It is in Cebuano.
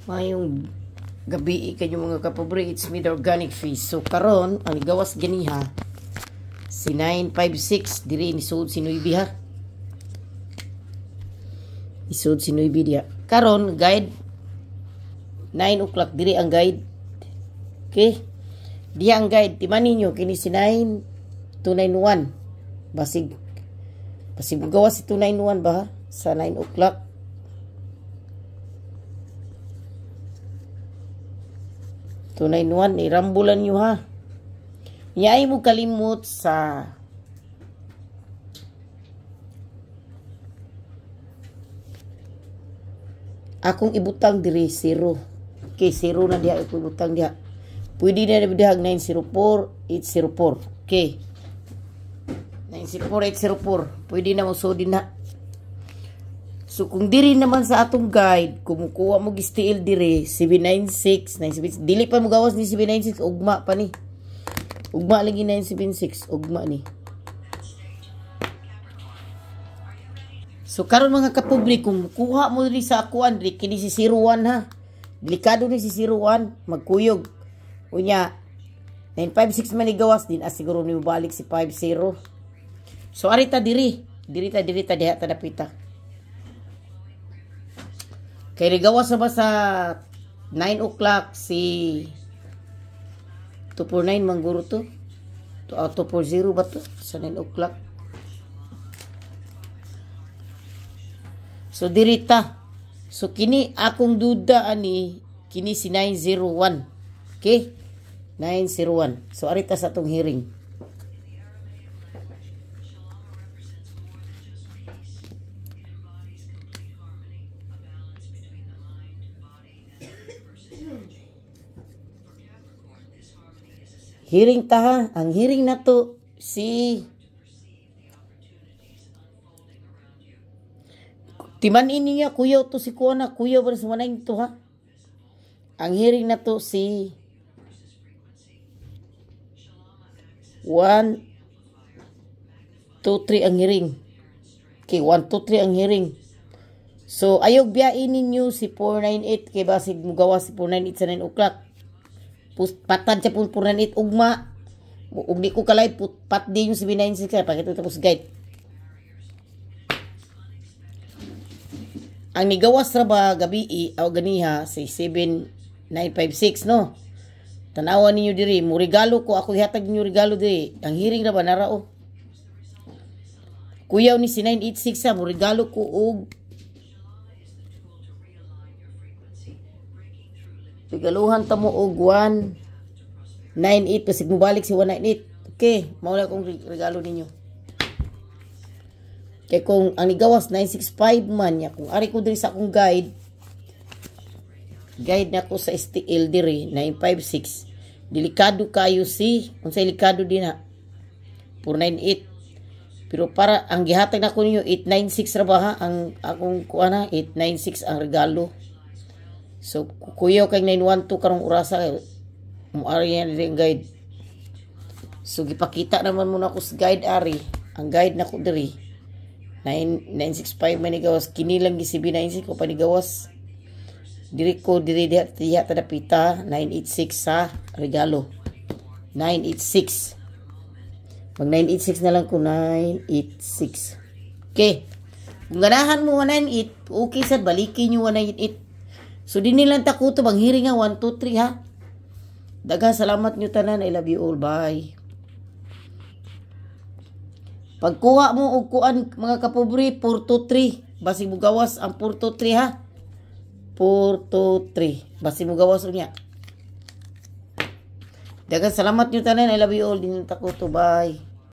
Mayong gabi kanyo mga kapobre, it's me the organic fish. So karon ang gawas ganiha si 956 diri ni sud si Nuibi ha. Isud si Nuibi diha. Karon guide 9 o'clock diri ang guide. Okay? Diha ang guide timan ninyo kini si 9291. Basig basig gawas si 291 ba ha? Sa 9 o'clock. 291, irambulan nyo ha. Iyay mo kalimot sa akong ibutang diri 0. Okay, 0 na diha ako ibutang diha. Pwede na diha 904 804. Okay. 904 804. Pwede na mo sudin na. So kung diri naman sa atong guide, kumukuha mo gistiil diri 796 976, dili pa mo gawas ni 796, ugma pa ni. Ugma lagi 976, ugma ni. So karon mga kapobre, kung kuha mo diri sa akuan diri kini si 01 ha. Delikado ni si 01, magkuyog. Unya 956 man ni gawas din as siguro ni balik si 50. So arita diri, diri ta diri ta diha ta dapita. Kay rigawas na ba sa 9 o'clock si 249 mangguro to? 240 ba to? Sa 9 o'clock. So dirita. So kini akong duda ani kini si 901. Okay? 901. So arita sa atong hearing. Hearing ta ha. Ang hearing na to si timan ini niya kuyaw to si kuana kuyaw ba sa 19 to ha. Ang hearing na to si 1 2 3 ang hearing. Okay, 1 2 3 ang hearing. So ayog biyain ninyo si 498 kay basig mugawa si 498 sa 9 o'clock. Patad siya po 498 ugma. Ug di ko kalay pat di yung 796 pakita tapos guide. Ang nigawas ra ba gabi aw ganiha si 7956 no. Tanawa ninyo diri, mo regalo ko ako ihatag ninyo regalo diri. Ang hearing ra ba nara o. Kuyaw ni si 986 ha, mo regalo ko og regaluhan ta mo og 198 basig mobalik si 198. Okay, mao na akong regalo ninyo. Kay kung ang nigawas 965 man niya, kung ari ko diri sa akong guide, guide na ko sa STL diri 956. Delikado kayo si unsay delikado din ha 498. Pero para ang gihatag nako ninyo 896 ra ba ha ang akong kuan ha 896 ang regalo. So kuyaw kay 912 karong orasa mo ari yan diri ang guide. So gipakita naman muna ko sa guide ari. Ang guide nako diri 9965 man gawas kini lang gi 796 ko pa ni gawas. Diri ko diri diha diha ta dapita 986 sa regalo. 986. Mag 986 na lang ko 986. Okay. Kung ganahan mo 198, okay sad balikin nyo 198. So dinhi lang ta kutob ang hearing nga 1 2 3 ha. Daghang salamat nyo tanan. I love you all. Bye. Pagkuha mo og kuan mga kapobre 4 2 3. Basig mugawas ang 4 2 3 ha. 4 2 3. Basig mugawas unya. Daghang salamat nyo tanan. I love you all. Dinhi lang ta kutob. Bye.